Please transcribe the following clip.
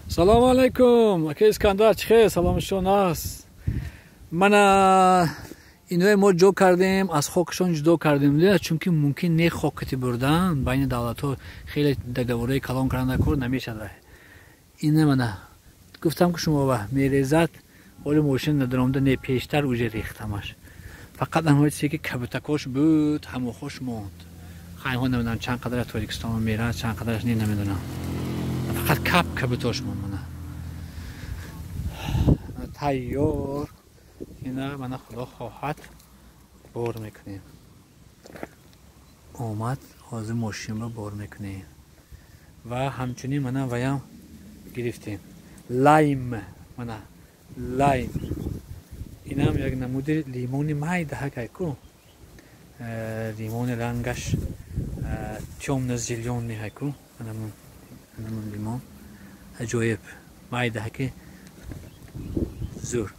Салому алайкум, ака Искандар, чӣ хел? Саломшон аст. Мана, иное мо ҷо кардем, аз хокашон ҷудо кардем, чунки мумкин не хокати бурдан байни давлатҳо, хеле договор ои калон кардан кор намешавад. Ина, мана, гуфтам, ки шумо ва мерезад. Ҳоли мошин надаромда, не, пештар уже рехтамаш. Фақат ҳамои чизе ки кабутакош буд, ҳамохош монд. Хайҳо, намедонам, чанд қадар Тоҷикистон мерад, чанд қадараш не, намедонам. Фақат кабутош монд. Мана, тайёр. Ина, мана, худо хоҳад, бор мекунем. Омад, ҳозир мошинро бор мекунем. Ва ҳамчунин, мана, ваям гирифтем, лайм. Мана, лайм, инам як намуди лимони майдаҳакай ку, лимони рангаш тёмно-зелёный ҳайку. Анамун лимон аҷоиб майдаҳаки, зур.